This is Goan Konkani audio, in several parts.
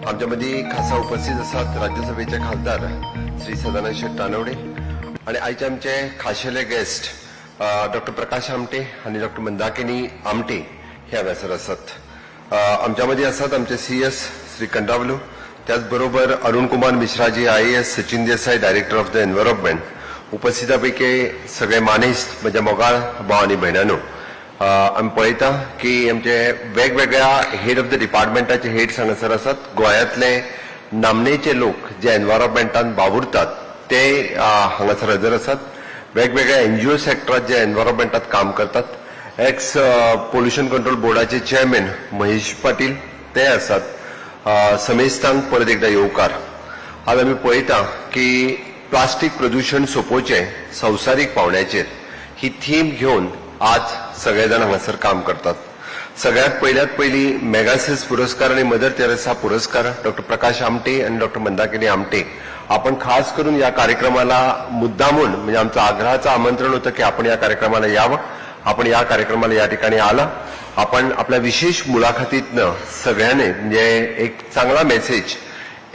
आमच्या मदीं खासा उपस्थित आसात राज्यसभेचे खासदार श्री सदानंद शेट तानवडे आणि आयचे आमचे खाशेले गेस्ट डॉक्टर प्रकाश आमटे आणि डॉक्टर मंदाकिनी आमटे हे हांगासर आसात. आमच्या मदीं आसात आमचे सीएस श्री कंडावलू, त्याचबरोबर Arun Kumar Mishraji IAS, Sachin Desai, Director of the Environment. उपस्थितापैकी सगळे मानेस्त, म्हज्या मोगाळ भाव आनी भयणांनो, आमी पळयता की आमचे वेगवेगळ्या हेड ऑफ the डिपार्टमेंटाचे हेड्स हांगासर आसात. गोंयांतले नामनेचे लोक जे एनवायरमेंटान वावुरतात ते हांगासर हजर आसात. वेगवेगळ्या एनजीओ सेक्टरात जे एनवायरमेंटात काम करतात, एक्स पोल्युशन कंट्रोल बोर्डाचे चेअरमॅन महेश पाटील ते आसात. समेस्तांक परत एकदा येवकार. आज आमी पळयता की प्लास्टीक प्रदूशण सोंपोवचें संवसारीक पावंड्याचेर ही थीम घेवन आज सगळे जाण हांगासर काम करतात. सगळ्यात पयल्यात पयली मॅगसेसे पुरस्कार आणि मदर तेरेसा पुरस्कार डॉक्टर प्रकाश आमटे आणि डॉक्टर मंदाकिनी आमटे, आपण खास करून या कार्यक्रमाला मुद्दामून, म्हणजे आमचं आग्रहाचं आमंत्रण होतं की आपण या कार्यक्रमाला यावं. आपण या कार्यक्रमाला या ठिकाणी आला. आपण आपल्या विशेष मुलाखतीतनं सगळ्यांनी म्हणजे एक चांगला मेसेज,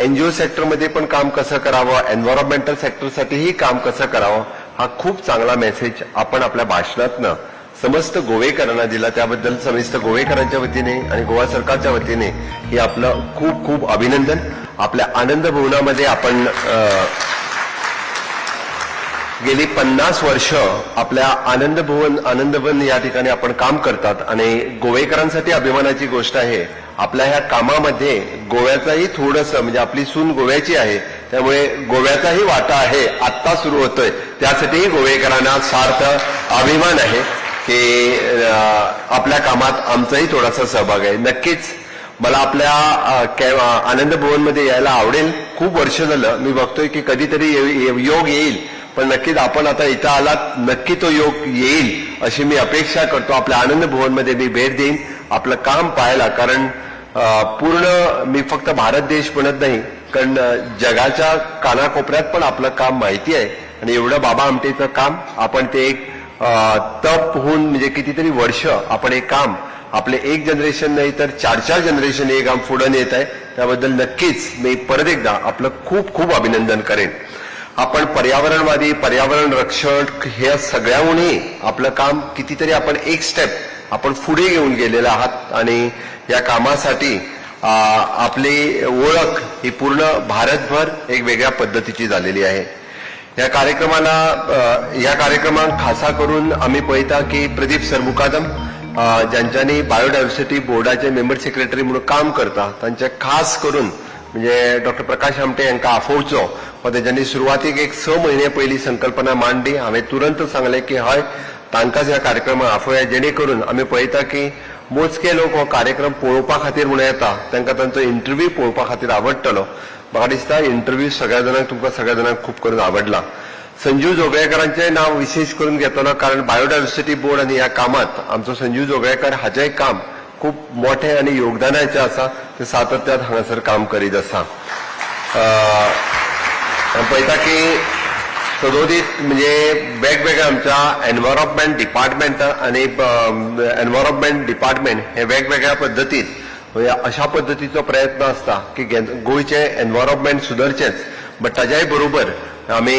एनजीओ सेक्टरमध्ये पण काम कसं करावं, एन्व्हायरमेंटल सेक्टरसाठीही काम कसं करावं, हा खूप चांगला मेसेज आपण आपल्या भाषणातनं समस्त गोवेकरांना दिला. त्याबद्दल समस्त गोवेकरांच्या वतीने आणि गोवा सरकारच्या वतीने हे आपलं खूप खूप अभिनंदन. आपल्या आनंद भुवनामध्ये आपण गेली 50 वर्ष आपल्या आनंद भुवन, आनंदवन या ठिकाणी आपण काम करतात आणि गोवेकरांसाठी अभिमानाची गोष्ट आहे, आपल्या ह्या कामामध्ये गोव्याचाही थोडंसं, म्हणजे आपली सून गोव्याची आहे, त्यामुळे गोव्याचाही वाटा आहे, आत्ता सुरू होतोय. त्यासाठीही गोवेकरांना सार्थ अभिमान आहे की आपल्या कामात आमचाही थोडासा सहभाग आहे. नक्कीच मला आपल्या आनंद भुवनमध्ये यायला आवडेल. खूप वर्ष झालं मी बघतोय की कधीतरी योग येईल, पण नक्कीच आपण आता इथं आलात, नक्की तो योग येईल अशी मी अपेक्षा करतो. आपल्या आनंद भुवनमध्ये मी भेट देईन आपलं काम पाहायला, कारण पूर्ण मी फक्त भारत देश म्हणत नाही, कारण जगाच्या कानाकोपऱ्यात पण आपलं काम माहिती आहे. आणि एवढं बाबा आमटेचं काम आपण ते एक तप होऊन, म्हणजे कितीतरी वर्ष आपण एक काम, आपले एक जनरेशन नाही तर चार चार जनरेशन हे काम पुढे नेत आहे. त्याबद्दल नक्कीच मी परत एकदा आपलं खूप खूप अभिनंदन करेन. आपण पर्यावरणवादी, पर्यावरण रक्षक, हे सगळ्याहूनही आपलं काम कितीतरी आपण एक स्टेप आपण पुढे घेऊन गेलेला आहात आणि या कामासाठी आपली ओळख ही पूर्ण भारतभर एक वेगळ्या पद्धतीची झालेली आहे. या कार्यक्रमाक खासा करून आम्ही पळयता की प्रदीप सरमुकादम, ज्यांच्यानी बायोडायव्हर्सिटी बोर्डाचे मेंबर सेक्रेटरी म्हणून काम करता, तांचे खास करून म्हणजे डॉक्टर प्रकाश आमटे हांकां आफोवचो वा तेंच्यांनी सुरवातीक एक 6 म्हयने पयलीं संकल्पना मांडली. हांवें तुरंत सांगलें की हय, तांकांच ह्या कार्यक्रमाक आफोवया, जेणे करून आमी पळयता की मोजके लोक हो कार्यक्रम पळोवपा खातीर म्हणून येता, तांकां तांचो इंटरव्यू पळोवपा खातीर आवडटलो. म्हाका दिसता इंटरव्यू सगळ्या जाणांक, तुमकां सगळ्या जाणांक खूब करून आवडला. संजीव जोगळेकरांचें नाव विशेष करून घेतलो, कारण बायोडायव्हर्सिटी बोर्ड आनी ह्या कामात आमचो संजीव जोगळेकर हाचेंय काम खूब मोठें आनी योगदानाचें आसा. ते सातत्यात हांगासर काम करीत आसा. पळयता की सदोदीत म्हणजे वेगवेगळ्या आमच्या एनवायरमेंट डिपार्टमेंट आणि एनवायरमेंट डिपार्टमेंट हे वेगवेगळ्या पद्दतीत, म्हणजे अशा पद्दतीचो प्रयत्न आसता की गोंयचें एनवायरमेंट सुदरचेंच, बट ताज्याय बरोबर आमी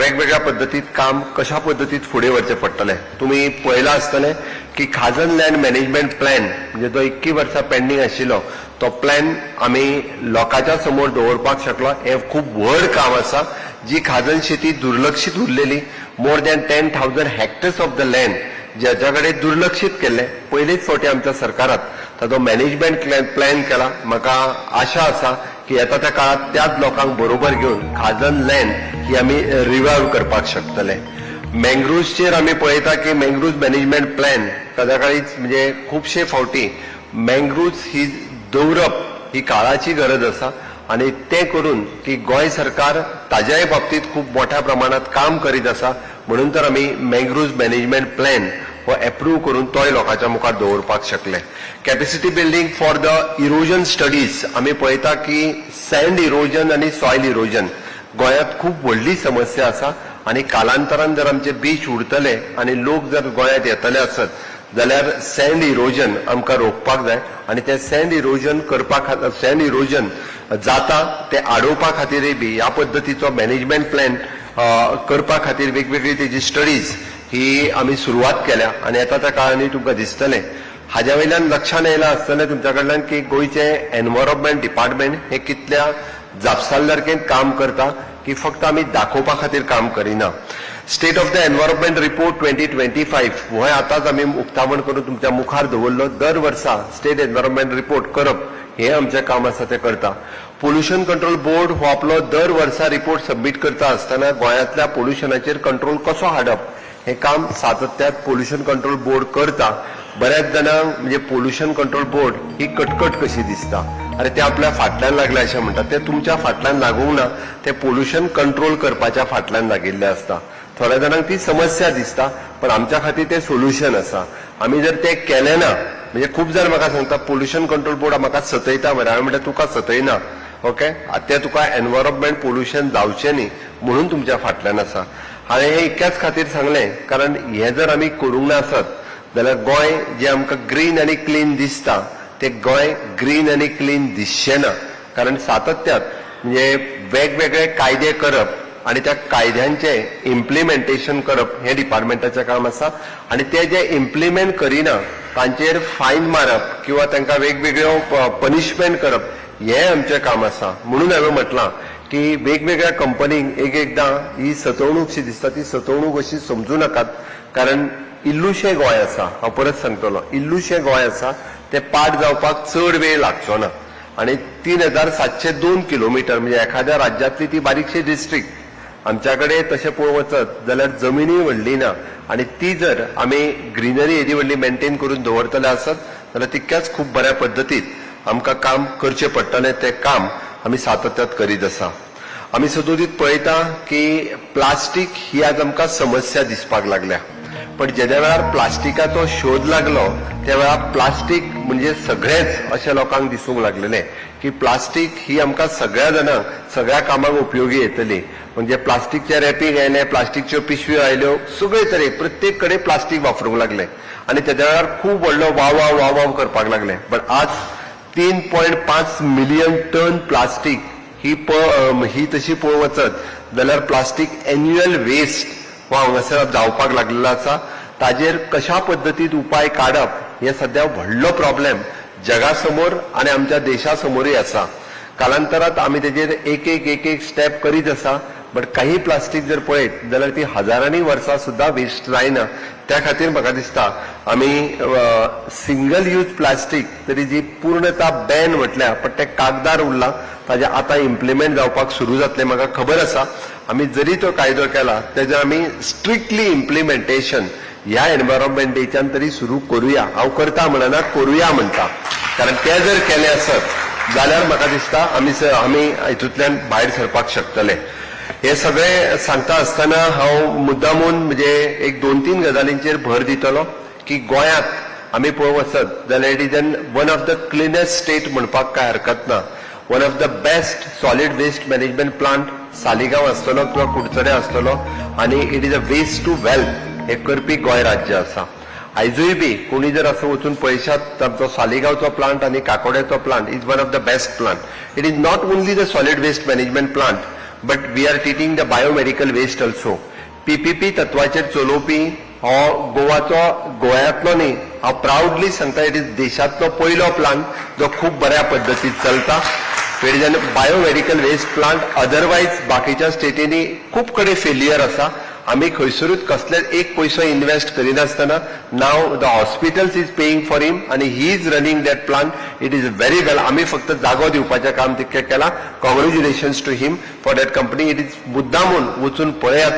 वेगवेगळ्या पद्दतीत काम कशा पद्दतीत फुडें व्हरचें पडटलें. तुमी पळयलां आसतलें की खाजन लँड मॅनेजमेंट प्लॅन, म्हणजे जो 21 वर्सां पेंडींग आशिल्लो, तो प्लॅन आमी लोकांच्या समोर दवरपाक शकलो. हें खूब व्हड काम आसा. जी खाजन शेती दुर्लक्षीत उरलेली, more than 10,000 hectares of the land ज्याच्या कडेन दुर्लक्षीत केल्लें, पयलीच फावटी आमच्या सरकारात ताचो मॅनेजमेंट प्लॅन केला. म्हाका आशा आसा की येता त्या काळात त्याच लोकांक बरोबर घेवन खाजन लँड ही आमी रिवायव करपाक शकतले. मँग्रुव्सचेर आमी पळयता की मँग्रुव्ज मॅनेजमेंट प्लॅन सदाकाळीच, म्हणजे खुबशे फावटी मँग्रुव्ज ही दवरप ही काळाची गरज आसा आणि ते करून की गोंय सरकार ताज्याय बाबतीत खूब मोठ्या प्रमाणात काम करीत आसा. म्हणून तर आमी मँग्रुव्ज मॅनेजमेंट प्लॅन हो एप्रूव करून तोय लोकांच्या मुखार दवरपाक शकले. Capacity building for the erosion studies, आमी पळयता की सँड इरोजन आनी सॉयल इरोजन गोंयांत खूब व्हडली समस्या आसा आणि कालांतरान जर आमचे बीच उरतले आणि लोक जर गोंयांत येतले आसत जाल्यार सँड इरोजन आमकां रोखपाक जाय आनी तें सँड इरोजन करपा खातीर, सँड इरोजन जाता तें आडोवपा खातीरय बी ह्या पद्दतीचो मॅनेजमेंट प्लॅन करपा खातीर वेगवेगळी तेजी स्टडीज ही आमी सुरवात केल्या आनी येता त्या काळांनी तुमकां दिसतलें. हाज्या वयल्यान लक्षांत येयलां आसतलें तुमच्या कडल्यान की गोंयचें एनवायरोमेंट डिपार्टमेंट हें कितल्या जापसालदारकेन काम करता, की फक्त आमी दाखोवपा खातीर काम करिना. State of the Environment Report 2025 हो आतांच आमी उक्तावण करून तुमच्या मुखार दवरलो. दर वर्सा स्टेट एनवायरोमेंट रिपोर्ट करप हें आमचें काम आसा, तें करता. पोल्युशन कंट्रोल बोर्ड हो आपलो दर वर्सा रिपोर्ट सबमीट करता आसतना गोंयांतल्या पोल्युशनाचेर कंट्रोल कसो हाडप हें काम सातत्यात पोल्युशन कंट्रोल बोर्ड करता. बऱ्याच जाणांक म्हणजे पोल्युशन कंट्रोल बोर्ड ही कटकट कशी दिसता, अरे ते आपल्या फाटल्यान लागले अशें म्हणटात. ते तुमच्या फाटल्यान लागूंक ना, ते पोल्युशन कंट्रोल करपाच्या फाटल्यान लागिल्ले आसता. थोड्या जाणांक ती समस्या दिसता, पण आमच्या खातीर तें सोल्युशन आसा. आमी जर तें केलें ना, म्हणजे खूब जाण म्हाका सांगता, पोल्युशन कंट्रोल बोर्ड म्हाका सतयता मरे. हांवें म्हणलें, तुका सतयना, ओके, ते तुका एनवायरोमेंट पोल्युशन जावचें न्ही म्हणून तुमच्या फाटल्यान आसा. हांवें हें इतक्याच खातीर सांगलें, कारण हें जर आमी करूंक ना आसत जाल्यार गोंय जें आमकां ग्रीन आनी क्लीन दिसता तें गोंय ग्रीन आनी क्लीन दिसचें ना. कारण सातत्यात म्हणजे वेगवेगळे कायदे करप आनी त्या कायद्यांचें इम्प्लिमेंटेशन करप हें डिपार्टमेंटाचें काम आसा आनी ते जे इम्प्लिमेंट करिना तांचेर फायन मारप किंवा तांकां वेगवेगळ्यो पनिशमेंट करप हें आमचें काम आसा. म्हणून हांवें म्हटलां की वेगवेगळ्या कंपनींक एक एकदां ही सतवणूकशी दिसता, ती सतवणूक अशी समजू नाकात, कारण इल्लुशें गोंय आसा. हांव परत सांगतलो, इल्लुशें गोंय आसा, तें पाट जावपाक चड वेळ लागचो ना. आनी 3702 किलोमिटर म्हणजे एखाद्या राज्यांतली ती बारीकशी डिस्ट्रिक्ट. आमच्या कडेन तशें पळोवंक वचत जाल्यार जमिनी व्हडली ना आनी ती जर आमी ग्रिनरी येदी व्हडली मेंटेन करून दवरतले आसत जाल्यार तितक्याच खूब बऱ्या पद्दतीत आमकां काम करचें पडटलें. तें काम आमी सातत्यात करीत आसा. आमी सदोदीत पळयता की प्लास्टीक ही आज आमकां समस्या दिसपाक लागल्या, पण जेद्या वेळार प्लास्टिकाचो शोध लागलो त्या वेळार प्लास्टीक म्हणजे सगळेच अशें लोकांक दिसूंक लागलेलें की प्लास्टीक ही आमकां सगळ्या जाणांक सगळ्या कामाक उपयोगी येतली. म्हणजे प्लास्टिकचे रॅपिंग आयलें, प्लास्टिकच्यो पिशव्यो आयल्यो, सगळे तरे प्रत्येक कडेन प्लास्टीक वापरूंक लागले आनी तेज्या वेळार खूब व्हडलो वाव वाव वाव वाव करपाक लागले. बट आज 3.5 मिलियन टन प्लास्टीक ही तशी पळोवंक वचत जाल्यार प्लास्टीक एन्युअल वेस्ट हो हांगासर जावपाक लागलेलो आसा. ताजेर कशा पद्दतीन उपाय काडप हे सध्या व्हडलो प्रॉब्लेम जगा समोर आनी आमच्या देशा समोरूय आसा. कालांतरात आमी तेजेर एक एक एक एक स्टेप करीत आसा, बट काही प्लास्टीक जर पळयत जाल्यार ती हजारांनी वर्सां सुद्दां वेस्ट जायना. त्या खातीर म्हाका दिसता आमी सिंगल यूज प्लास्टीक तरी जी पूर्णता बॅन म्हटल्या, पण ते कागदार उरलां, ताजें आतां इम्प्लिमेंट जावपाक सुरू जातलें म्हाका खबर आसा. आमी जरी तो कायदो केला, तेजें आमी स्ट्रिक्टली इम्प्लिमेंटेशन ह्या एनवायरोमेंट डेच्यान तरी सुरू करुया. हांव करता म्हणना, करुया म्हणटा, कारण ते जर केलें आसत जाल्यार म्हाका दिसता आमी हितूंतल्यान भायर सरपाक शकतले. हे सगळे सांगता आसतना हांव मुद्दामून म्हणजे एक दोन तीन गजालींचेर भर दितलो की गोंयांत आमी पळोवंक वचत जाल्यार it is an one of the cleanest state म्हणपाक कांय हरकत ना. One of the best solid waste management plant Saligao आसतलो किंवा कुडचडे आसतलो आनी it is a waste to wealth हे करपी गोंय राज्य आसा. आयजूय बी कोणी जर असं वचून पळयशात, आमचो सालिगांवचो प्लांट आनी काकोड्याचो plant is one of the best plant. It is not only the solid waste management plant, but we are treating the biomedical waste also. PPP तत्वाचेर चलोवपी हो गोवाचो, गोंयांतलो न्ही, हांव प्रावडली सांगता, it is देशांतलो पयलो प्लांट जो खूब बऱ्या पद्दतीन चलता. It is an biomedical waste plant. Otherwise बाकीच्या स्टेटींनी खूब कडेन फेलियर आसा. आमी खंयसरूच कसलेच एक पयसो इन्व्हेस्ट करिनासतना now the hospitals is paying for him आनी he is running that plant. It is very well. आमी फक्त जागो दिवपाचें काम तितकें केलां. Congratulations to him for that company. It is मुद्दामून वचून पळयात,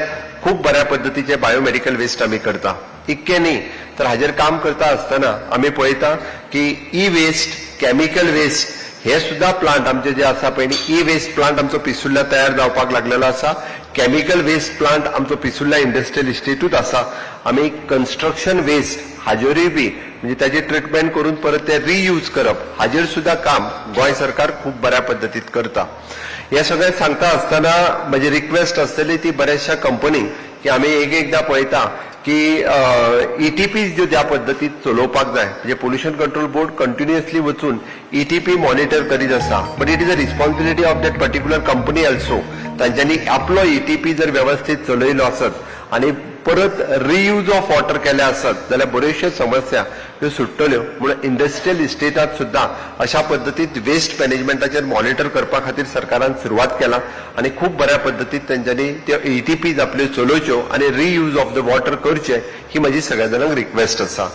खूब बऱ्या पद्दतीचे बायोमेडिकल वेस्ट आमी करता. इतकें न्ही तर हाजेर काम करता आसतना आमी पळयता की ई वेस्ट, केमिकल वेस्ट हे सुद्धा प्लांट आमचे जे आसा पळय न्ही, ई वेस्ट प्लांट आमचो पिसुर्ल्या तयार जावपाक लागलेलो आसा. केमिकल वेस्ट प्लांट आमचो पिसुर्ल्या इंडस्ट्रियल इस्टेटूच आसा. आमी कन्स्ट्रक्शन वेस्ट हाजेरूय बी म्हणजे ताची ट्रिटमेंट करून परत ते रियूज करप हाजेर सुद्धा काम गोंय सरकार खूब बऱ्या पद्दतीत करता. हे सगळें सांगता आसतना म्हजी रिक्वेस्ट आसतली ती बऱ्याचशा कंपनींक की आमी एक एकदां पळयता की की ईटीपी ज्यो ज्या पद्दतीन चलोवपाक जाय, म्हणजे पोल्युशन कंट्रोल बोर्ड कंटिन्युअसली वचून ईटीपी मॉनिटर करीत आसा, but it is a responsibility of that particular company also. तांच्यांनी आपलो ईटीपी जर वेवस्थीत चलयलो आसत आणि परत रियूज ऑफ वॉटर केले आसत जाल्यार बऱ्योचश्यो समस्या ह्यो सुट्टल्यो. म्हणून इंडस्ट्रियल इस्टेटात सुद्दां अशा पद्दतीत वेस्ट मॅनेजमेंटाचेर मॉनिटर करपा खातीर सरकारान सुरवात केला आणि खूब बऱ्या पद्दतीत तेंच्यांनी त्यो ईटीपीज आपल्यो चलोवच्यो आणि रियूज ऑफ the water करचे, ही म्हजी सगळ्या जाणांक रिक्वेस्ट आसा.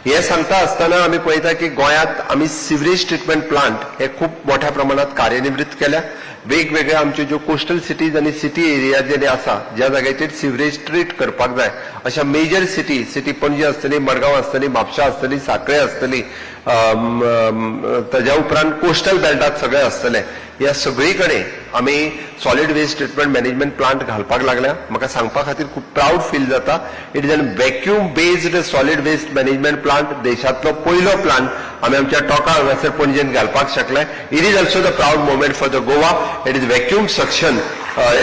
हे सांगता आसतना आमी पळयता की गोंयांत आमी सिवरेज ट्रिटमेंट प्लांट हे खूब मोठ्या प्रमाणात कार्यनिवृत्त केल्या. वेगवेगळ्या आमच्यो ज्यो कोस्टल सिटीज आनी सिटी एरिया जे आसा, ज्या जाग्याचेर सिवरेज ट्रीट करपाक जाय, अशा मेजर सिटी सिटी पणजी आसतली, मडगांव आसतली, म्हापशा आसतली, साखळे आसतली, अम, अम, ताज्या उपरांत कोस्टल बेल्टात सगळे आसतले, ह्या सगळी कडेन आमी solid waste treatment management plant घालपाक लागल्या. म्हाका सांगपा खातीर खूब प्रावड फील जाता, it is an vacuum based solid waste management plant. देशांतलो पयलो प्लांट आमी आमच्या टोका हांगासर पणजेन घालपाक शकले. It is also the proud moment for the Goa. It is vacuum suction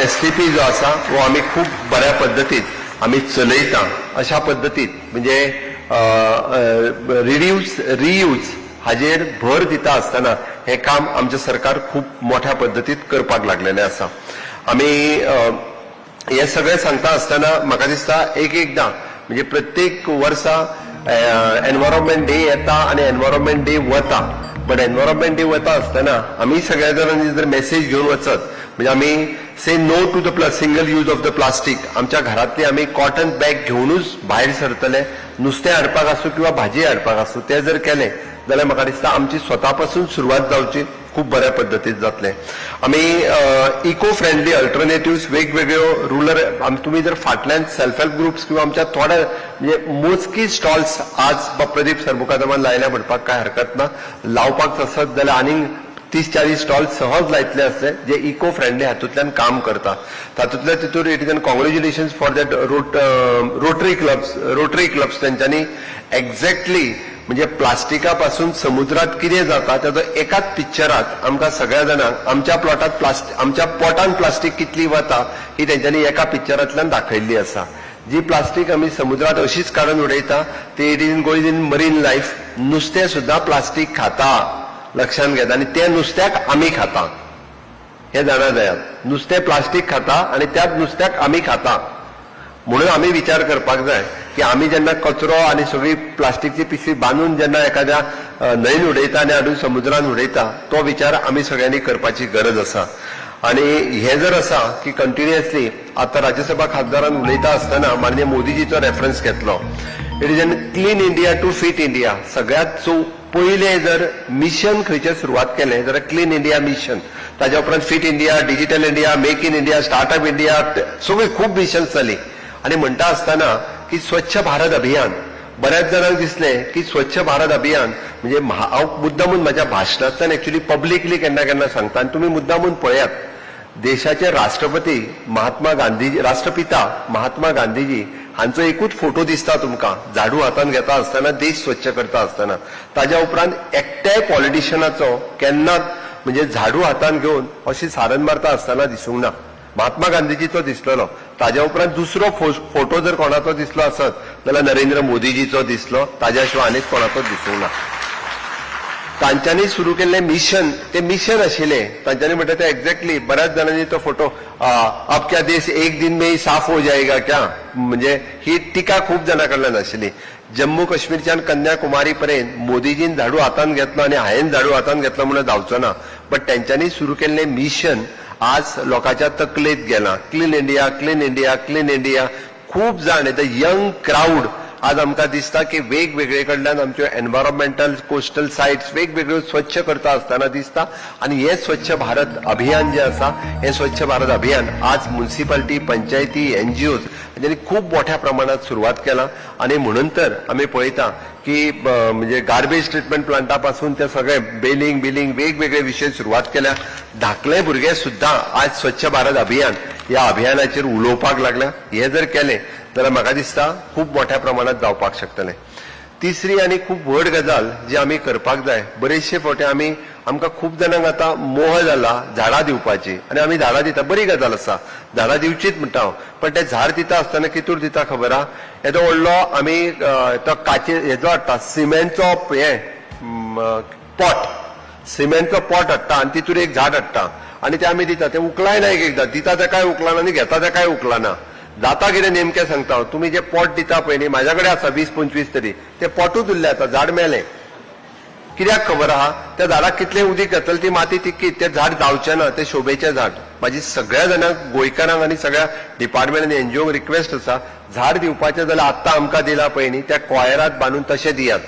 STP जो आसा, हो आमी खूब बऱ्या पद्दतीत आमी चलयता. अशा पद्दतीत म्हणजे रिड्यूस, रियूज हाजेर भर दिता आसतना हें काम आमचें सरकार खूब मोठ्या पद्दतीत करपाक लागलेलें आसा. आमी हें सगळें सांगता आसतना म्हाका दिसता एक एकदां म्हणजे प्रत्येक वर्सा एनवायरमेंट डे येता आनी एनवायरमेंट डे वता, बट एनवायरमेंट डे वता आसतना आमी सगळ्या जाणांनी जर मेसेज घेवन वचत, म्हणजे आमी say no to the single use of the plastic. आमच्या घरांतली आमी कॉटन बॅग घेवनूच भायर सरतले, नुस्तें हाडपाक आसूं किंवा भाजी हाडपाक आसूं, तें जर केलें जाल्यार म्हाका दिसता आमची स्वता पासून सुरवात जावची, खूब बऱ्या पद्दतीन जातलें. आमी इको फ्रेंडली अल्टरनेटिव्ह वेगवेगळ्यो रुरल आमी तुमी जर फाटल्यान सेल्फ हेल्प ग्रुप्स किंवा आमच्या थोड्या म्हणजे मोजकी स्टॉल्स आज प्रदीप सरमुखादामान लायल्या म्हणपाक काय हरकत ना. लावपाक आसत जाल्यार आनीक 30-40 स्टॉल सहज लायतले आसले, जे इको फ्रेंडली हातूंतल्यान काम करता. तातूंतल्या तितूर it is an congratulation for that Rotary clubs. तेंच्यांनी एक्झॅक्टली म्हणजे प्लास्टिका पासून समुद्रात कितें जाता ताचो एकाच पिक्चरात आमकां सगळ्या जाणांक आमच्या प्लॉटात प्लास्टिक, आमच्या पोटान प्लास्टीक कितली वता ही तेंच्यांनी एका पिक्चरांतल्यान दाखयल्ली आसा. जी प्लास्टीक आमी समुद्रात अशीच काडून उडयता ती it is going in marine life. नुस्तें सुद्दां प्लास्टीक खाता, लक्षात घेता, आनी तें नुस्त्याक आमी खाता हे जाणा जायात. नुस्तें प्लास्टीक खाता आनी त्याच नुस्त्याक आमी खाता. म्हणून आमी विचार करपाक जाय की आमी जेन्ना कचरो आनी सगळी प्लास्टिकची पिशवी बांदून जेन्ना एखाद्या न्हंयन उडयता आनी हाडून समुद्रान उडयता, तो विचार आमी सगळ्यांनी करपाची गरज आसा. आणि हे जर आसा की कंटिन्युअसली आता राज्यसभा खासदारान उलयता आसतना माननीय मोदीजीचो रेफरन्स घेतलो. It is an Clean India to Fit India. सगळ्यात सो पयलें जर मिशन खंयचें सुरवात केलें जाल्यार क्लीन इंडिया मिशन, ताज्या उपरांत Fit India, Digital India, Make in India, Startup India, सगळी खूब मिशन्स जाली. आणि म्हणटा आसतना की स्वच्छ भारत अभियान, बऱ्याच जाणांक दिसलें की स्वच्छ भारत अभियान म्हणजे हांव मुद्दामून माझ्या भाशणांतल्यान एक्च्युली पब्लिकली केन्ना केन्ना सांगता आनी तुमी मुद्दामून पळयात, देशाचे राष्ट्रपती महात्मा गांधीजी, राष्ट्रपिता महात्मा गांधीजी हांचो एकूच फोटो दिसता तुमकां झाडू हातान घेता आसतना, देश स्वच्छ करता आसतना. ताज्या उपरांत एकट्याय पॉलिटिशियनाचो केन्नाच म्हणजे झाडू हातान घेवन अशी सारन मारता आसतना दिसूंक ना. महात्मा गांधीजीचो दिसलेलो. ताज्या उपरांत दुसरो फोटो जर कोणाचो दिसलो आसत जाल्यार नरेंद्र मोदीजीचो दिसलो. ताज्या शिवाय आनीक कोणाचो दिसूंक ना. तांच्यांनी सुरू केल्लें मिशन, ते मिशन आशिल्लें तांच्यांनी म्हणटा ते एक्झॅक्टली. बऱ्याच जाणांनी तो फोटो, "अब क्या देश एक दिन में ही साफ हो जाएगा क्या?" म्हणजे ही टिका खूब जाणां कडल्यान आशिल्ली. जम्मू काश्मीरच्यान कन्याकुमारी पर्यंत मोदीजीन झाडू हातान घेतलो आनी हांवें झाडू हातान घेतलो म्हणून जावचो ना, बट तेंच्यांनी सुरू केल्लें मिशन आज लोकांच्या तकलेंत गेलां. Clean India, Clean India, Clean India. खूब जाण, the young crowd, आज आमकां दिसता की वेगवेगळे कडल्यान आमच्यो एनवायरमेंटल कोस्टल सायट्स वेगवेगळ्यो स्वच्छ करता आसतना दिसता. आनी हें स्वच्छ भारत अभियान जें आसा, हें स्वच्छ भारत अभियान आज मुन्सिपालिटी, पंचायती, एनजीओज हांच्यांनी खूब मोठ्या प्रमाणात सुरवात केला. आनी म्हणून तर आमी पळयता की म्हणजे गार्बेज ट्रिटमेंट प्लांटा पासून ते सगळे बेलिंग बिलिंग वेगवेगळे विशय सुरवात केल्या. धाकले भुरगे सुद्दां आज स्वच्छ भारत अभियान ह्या अभियानाचेर उलोवपाक लागल्या. हे जर केलें जाल्यार म्हाका दिसता खूब मोठ्या प्रमाणात जावपाक शकतलें. तिसरी आनी खूब व्हड गजाल जी आमी करपाक जाय, बरेचशे फावटी आमी आमकां खूब जाणांक आतां मोह जाला झाडां दिवपाची आनी आमी झाडां दिता. बरी गजाल आसा, झाडां दिवचीच म्हणटा हांव. पण ते झाड दिता आसतना कितूर दिता खबर आहा? येदो व्हडलो आमी तो काचे हेजो हाडटा, सिमेंटचो हे पॉट, सिमेंटचो पॉट हाडटा आनी तितूर एक झाड हाडटा आनी ते आमी दिता. ते उकलायना. एक एकदां दिता तेकाय उकलाना आनी घेता तेकाय उकलाना. जाता कितें नेमकें सांगता हांव. तुमी जे पॉट दिता पळय न्ही, म्हाज्या कडेन आसा 20-25 तरी, ते पॉटूच उरले आतां, झाड मेलें. कित्याक खबर आहा? त्या झाडाक कितलें उदीक घातलें, ती माती तितकी, तें झाड जावचें ना. तें शोभेचें झाड. म्हाजी सगळ्या जाणांक, गोंयकारांक आनी सगळ्या डिपार्टमेंट आनी एनजीओंक रिक्वेस्ट आसा, झाड दिवपाचें जाल्यार आत्तां आमकां दिला पळय न्ही, त्या कॉयरात बांदून तशें दियात.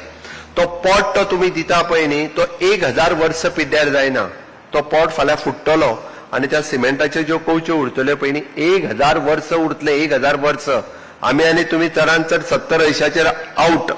तो पॉट तो तुमी दिता पळय न्ही, तो 1000 वर्स पिड्ड्यार जायना. तो पॉट फाल्यां फुट्टलो आनी त्या सिमेंटाच्यो ज्यो कवच्यो उरतल्यो पळय न्ही, 1000 वर्स उरतले, 1000 वर्स. आमी आनी तुमी चडान चड 70-80चेर आवट.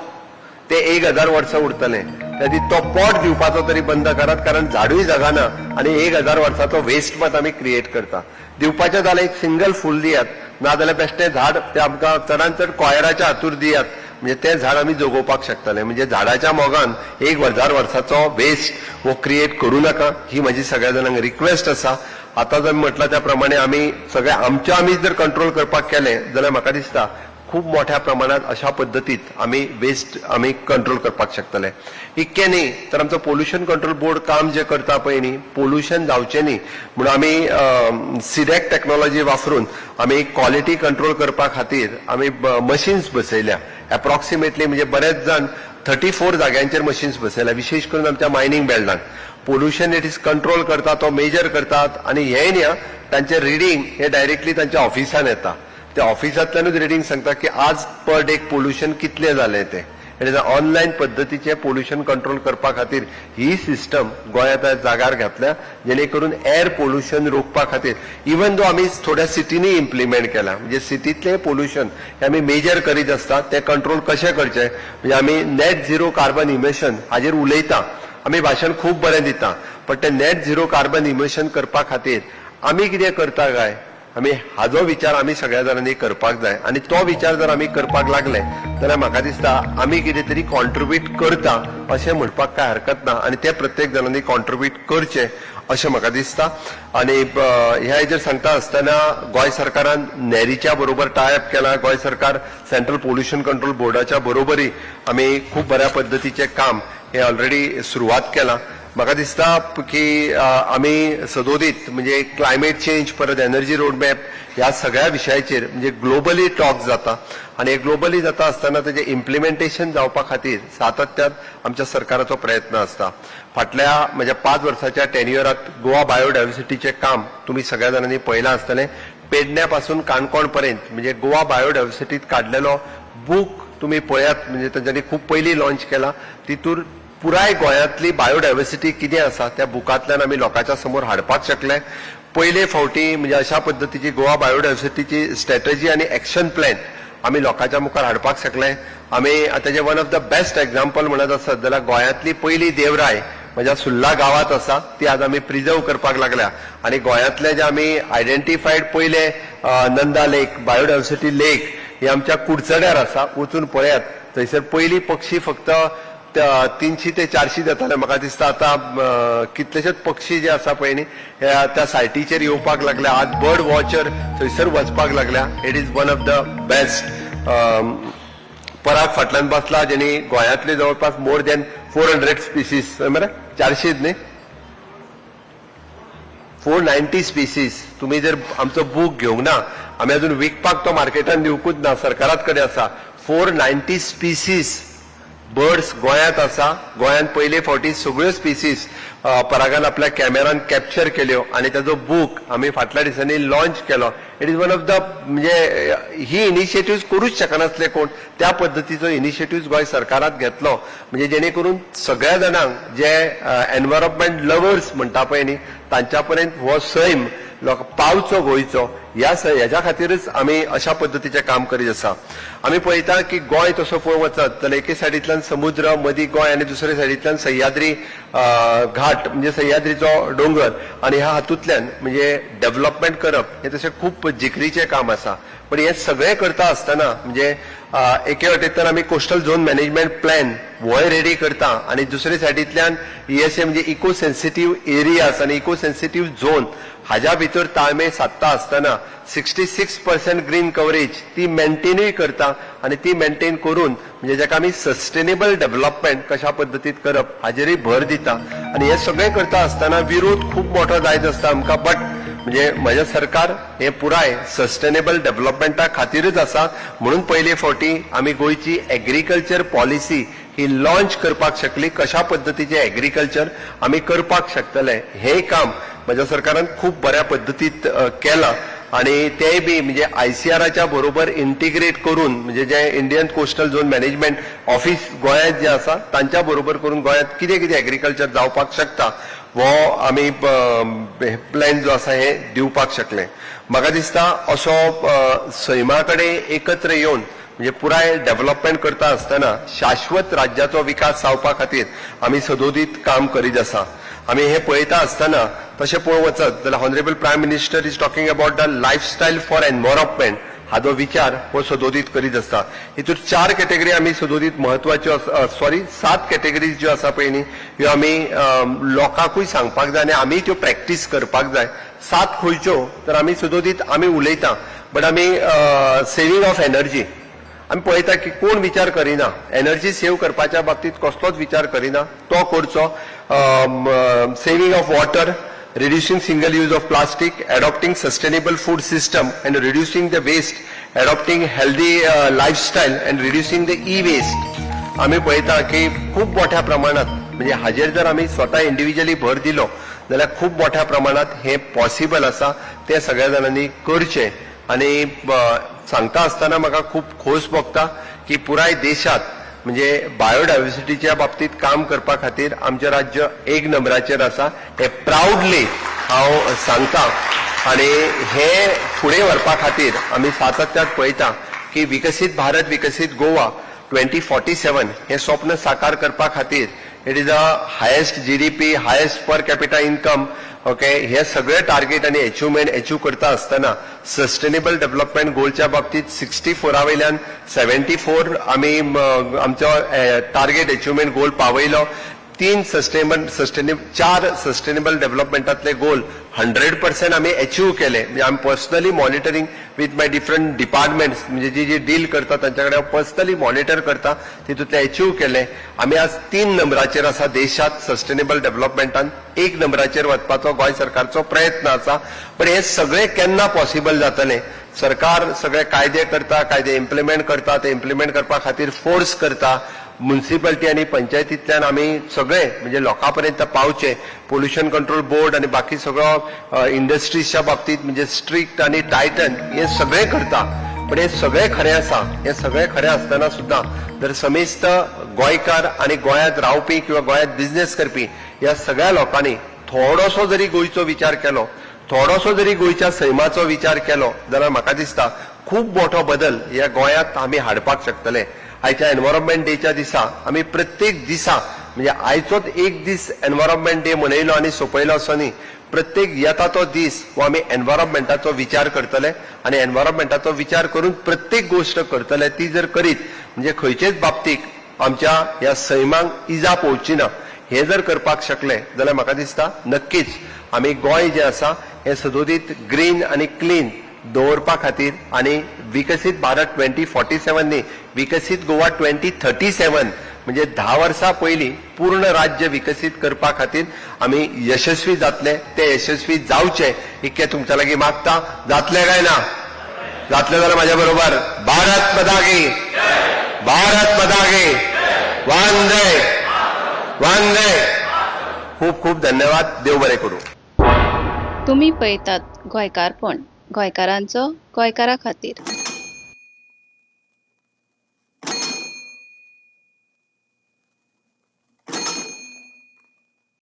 ते 1000 वर्सां उरतले. त्या तो पॉट दिवपाचो तरी बंद करात, कारण झाडूय जगाना आनी 1000 वर्साचो वेस्ट मात आमी क्रिएट करता. दिवपाचें जाल्यार एक सिंगल फूल दियात, ना जाल्यार बेश्टें झाड ते आमकां चडान चड कॉयराच्या हातूर दियात. म्हणजे तें झाड आमी जगोवपाक शकतले. म्हणजे झाडाच्या मोगान 1000 वर्साचो वेस्ट हो क्रिएट करूं नाका, ही म्हजी सगळ्या जाणांक रिक्वेस्ट आसा. आतां जर म्हटलां त्या प्रमाणे आमी सगळे आमच्या आमी जर कंट्रोल करपाक केलें जाल्यार म्हाका दिसता खूब मोठ्या प्रमाणात अशा पद्दतीत आमी वेस्ट आमी कंट्रोल करपाक शकतले. इतकें न्ही तर आमचो पोल्युशन कंट्रोल बोर्ड काम जे करता पळय न्ही, पोल्युशन जावचें न्ही म्हणून आमी सिडॅक टॅक्नॉलॉजी वापरून आमी क्वॉलिटी कंट्रोल करपा खातीर आमी मशीन्स बसयल्या. एप्रॉक्सिमेटली म्हणजे बरेच जाण 34 जाग्यांचेर मशीन्स बसयल्या. विशेश करून आमच्या मायनींग बेल्टान पोल्युशन it is control करता, तो मेजर करतात. आनी हें न्ही आं, तांचें रिडींग हे डायरेक्टली तांच्या ऑफिसान येता. त्या ऑफिसांतल्यानूच रिडींग सांगता की आज पर डे पोल्युशन कितलें जालें तें. It is online पद्दतीचें पोल्युशन कंट्रोल करपा खातीर ही सिस्टम गोंयांत आज जागार घातल्या, जेणे करून एअर पोल्युशन रोखपा खातीर. इवन दो आमी थोड्या सिटींनी इम्प्लिमेंट केला, म्हणजे सिटींतलें पोल्युशन हे आमी मेजर करीत आसता, तें कंट्रोल कशें करचें. म्हणजे आमी नॅट झिरो कार्बन इमिशन हाजेर उलयता, आमी भाशण खूब बरें दिता, पण ते नॅट झिरो कार्बन इमिशन करपा खातीर आमी कितें करता काय आमी, हाजो विचार आमी सगळ्या जाणांनी करपाक जाय. आनी तो विचार जर आमी करपाक लागले जाल्यार म्हाका दिसता आमी कितें तरी कॉन्ट्रिब्यूट करता अशें म्हणपाक कांय हरकत ना. आनी ते प्रत्येक जाणांनी कॉन्ट्रिब्यूट करचें अशें म्हाका दिसता. आनी ह्या हेजेर सांगता आसतना गोंय सरकारान नॅरीच्या बरोबर टाय अप केला. गोंय सरकार सेंट्रल पोल्युशन कंट्रोल बोर्डाच्या बरोबरी आमी खूब बऱ्या पद्दतीचें काम हे ऑलरेडी सुरवात केलां. म्हाका दिसता की आमी सदोदीत म्हणजे क्लायमेट चेंज, परत एनर्जी रोडमॅप ह्या सगळ्या विशयाचेर म्हणजे ग्लोबली टॉक जाता आनी ग्लोबली जाता आसतना तेजें इम्प्लिमेंटेशन जावपा खातीर सातत्यान आमच्या सरकाराचो प्रयत्न आसता. फाटल्या म्हज्या 5 वर्साच्या टेन्युअरात गोवा बायोडायव्हर्सिटीचें काम तुमी सगळ्या जाणांनी पळयलां आसतलें. पेडण्या पासून काणकोण पर्यंत म्हणजे गोवा बायोडायव्हर्सिटीत काडलेलो बूक तुमी पळयात. म्हणजे तांच्यांनी खूब पयलीं लॉन्च केला. तितूर पुराय गोंयांतली बायोडायव्हर्सिटी कितें आसा त्या बुकांतल्यान आमी लोकांच्या समोर हाडपाक शकले. पयले फावटी म्हणजे अशा पद्दतीची गोवा बायोडायव्हर्सिटीची स्ट्रॅटजी आनी एक्शन प्लॅन आमी लोकांच्या मुखार हाडपाक शकले. आमी ताजें one of the best example म्हणत आसत जाल्यार गोंयांतली पयली देवराय म्हज्या सुर्ला गांवांत आसा, ती आज आमी प्रिजर्व करपाक लागल्या. आनी गोंयांतले जे आमी आयडेंटिफायड पयले नंदा लेक, बायोडायव्हर्सिटी लेक ही आमच्या कुडचड्यार आसा. वचून पळयात, थंयसर पयली पक्षी फक्त 300 ते 400 जाताले. म्हाका दिसता आतां कितलेशेच पक्षी जे आसा पळय न्ही, हे त्या सायटीचेर येवपाक लागल्या. आज बर्ड वॉचर थंयसर वचपाक लागल्या. It is one of the best. पराग फाटल्यान बसला, जेणी गोंयांतले जवळपास मोर दॅन 400 स्पिसीस मरे, 400 न्ही, 490 स्पिसीस. तुम्ही जर आमचो बूक घेवंक ना, आमी अजून विकपाक तो मार्केटान दिवकूच ना, सरकारात कडेन आसा. 490 स्पिसीस बर्ड्स गोंयांत आसा. गोंयांत पयले फावटी सगळ्यो स्पिसीस परागान आपल्या कॅमेरान कॅप्चर केल्यो आनी ताजो बूक आमी फाटल्या दिसांनी लॉन्च केलो. It is one of the म्हणजे ही इनिशिएटिव्ह करूच शकनासले कोण, त्या पद्दतीचो इनिशिएटिव्ह गोंय सरकारात घेतलो. म्हणजे जेणे करून सगळ्या जाणांक जे एनवायरमेंट लवर्स म्हणटा पळय न्ही, तांच्या पर्यंत हो सैम लोक पावचो गोंयचो, ह्या ह्याच्या खातीरच आमी अशा पद्दतीचें काम करीत आसा. आमी पळयता की गोंय तसो पळोवंक वचत जाल्यार एके सायडींतल्यान समुद्र, मदीं गोंय आनी दुसरे सायडींतल्यान सह्याद्री घाट, म्हणजे सह्याद्रीचो डोंगर. आनी ह्या हातूंतल्यान म्हणजे डेव्हलपमेंट करप हें तशें खूब जिकरीचें काम आसा. पण हें सगळें करता आसतना म्हणजे एके वटेंतल्यान आमी कोस्टल झोन मॅनेजमेंट प्लॅन होय रेडी करता आनी दुसरे सायडींतल्यान ईएसए म्हणजे इको सेन्सिटीव एरियाज आनी इको सेन्सिटीव झोन हाज्या भितर ताळमेळ सादता आसतना 66% ग्रीन कवरेज ती मेंटेनूय करता आनी ती मेंटेन करून म्हणजे जाका आमी सस्टेनेबल डेव्हलपमेंट कशा पद्दतीत करप हाजेरूय भर दिता. आनी हें सगळें करता आसतना विरोध खूब मोठो जायत आसता आमकां, बट म्हणजे म्हजें सरकार हें पुराय सस्टेनेबल डेव्हलपमेंटा खातीरच आसा. म्हणून पयले फावटी आमी गोंयची एग्रीकल्चर पॉलिसी ही लॉन्च करपाक शकली. कशा पद्दतीचें एग्रीकल्चर आमी करपाक शकतले हें काम म्हज्या सरकारान खूब बऱ्या पद्दतीत केलां. आनी तेंय बी म्हणजे आयसीआराच्या बरोबर इंटिग्रेट करून, म्हणजे जे Indian coastal zone management office गोंयांत जे आसा तांच्या बरोबर करून गोंयांत कितें कितें एग्रीकल्चर जावपाक शकता हो आमी प्लॅन जो आसा हे दिवपाक शकले. म्हाका दिसता असो सैमा कडेन एकत्र येवन म्हणजे पुराय डेव्हलपमेंट करता आसतना शाश्वत राज्याचो विकास जावपा खातीर आमी सदोदीत काम करीत आसा. आमी हे पळयता आसतना तशें पळोवंक वचत जाल्यार honourable Prime Minister is talking about the lifestyle for environment. हाजो विचार हो सदोदीत करीत आसता. हितून चार कॅटेगरी आमी सदोदीत म्हत्वाच्यो, सॉरी, सात कॅटेगरीज ज्यो आसा पळय न्ही, ह्यो आमी लोकांकूय सांगपाक जाय आनी आमी त्यो प्रॅक्टीस करपाक जाय. सात खंयच्यो तर आमी सदोदीत आमी उलयता, बट आमी सेविंग ऑफ एनर्जी आमी पळयता की कोण विचार करिना. एनर्जी सेव करपाच्या बाबतीत कसलोच विचार करिना, तो करचो. Saving of water, reducing single use of plastic, adopting sustainable food system and reducing the waste, adopting healthy lifestyle and reducing the e-waste. आमी पळयता की खूब मोठ्या प्रमाणात म्हणजे हाजेर जर आमी स्वता इंडिव्हिज्युअली भर दिलो जाल्यार खूब मोठ्या प्रमाणात हें पॉसिबल आसा. तें सगळ्या जाणांनी करचें. आनी सांगता आसतना म्हाका खूब खोस भोगता की पुराय देशात म्हणजे बायोडायवर्सिटीच्या बाबतीत काम करपा खातीर आमचें राज्य एक नंबराचेर आसा हें प्रावडली हांव सांगता. आनी हे फुडें व्हरपा खातीर आमी सातत्यात पळयता की विकसीत भारत, विकसीत गोवा 2047 हें स्वप्न साकार करपा खातीर it is a highest GDP, highest per capita income, okay, हे सगळे टार्गेट आनी अचिव्हमेंट अचीव करता आसतना सस्टेनेबल डेव्हलपमेंट गोलच्या बाबतीत 64 वयल्यान 74 आमी आमचो टार्गेट अचिव्हमेंट गोल पावयलो. तीन सस्टेनेबल सस्टेनेबल चार सस्टेनेबल डेव्हलपमेंटातले गोल 100% आमी अचीव केले. म्हणजे आमी personally monitoring with my different departments, म्हणजे जी जी डील करता तांच्या कडेन हांव पर्सनली मॉनिटर करता, तितूंतले अचीव केले. आमी आज तीन नंबराचेर आसा देशात सस्टेनेबल डेव्हलपमेंटान. एक नंबराचेर वचपाचो गोंय सरकारचो प्रयत्न आसा. पण हे सगळे केन्ना पॉसिबल जातले? सरकार सगळे कायदे करता, कायदे इम्प्लिमेंट करता, ते इम्प्लिमेंट करपा खातीर फोर्स करता. म्युन्सिपालिटी आनी पंचायतींतल्यान आमी सगळे म्हणजे लोकां पर्यंत पावचे. पोल्युशन कंट्रोल बोर्ड आनी बाकी सगळो इंडस्ट्रीजच्या बाबतीत म्हणजे स्ट्रिक्ट आनी टायटन हे सगळे करता. पण हे सगळे खरें आसा. हे सगळे खरें आसतना सुद्दां जर समेस्त गोंयकार आनी गोंयांत रावपी किंवा गोंयांत बिझनेस करपी ह्या सगळ्या लोकांनी थोडोसो जरी गोंयचो विचार केलो, थोडोसो जरी गोंयच्या सैमाचो विचार केलो जाल्यार म्हाका दिसता खूब मोठो बदल ह्या गोंयांत आमी हाडपाक शकतले. आयच्या एनवायरमेंट डेच्या दिसा आमी प्रत्येक दिसा, म्हणजे आयचोच एक दीस एनवायरमेंट डे मनयलो आनी सोंपयलो असो न्ही, प्रत्येक येता तो दीस हो आमी एनवायरमेंटाचो विचार करतले आनी एनवायरमेंटाचो विचार करून प्रत्येक गोश्ट करतले. ती जर करीत म्हणजे खंयचेच बाबतीक आमच्या ह्या सैमाक इजा पोवची ना, हे जर करपाक शकले जाल्यार म्हाका दिसता नक्कीच आमी गोंय जें आसा हें सदोदीत ग्रीन आनी क्लीन दवरपा खातीर आनी विकसीत भारत 2047 न्ही, विकसीत गोवा 2037, म्हणजे 10 वर्सां पयलीं पूर्ण राज्य विकसीत करपा खातीर आमी यशस्वी जातले. ते यशस्वी जावचे इतकें तुमच्या लागीं मागता. जातले काय ना? जातले जाल्यार माझ्या बरोबर भारत माता की, भारत माता की, वंदे वंदे. खूप खूप धन्यवाद. देव बरें करूं. तुमी पळयतात गोंयकारपण, गोंयकारांचो गोंयकारा खातीर.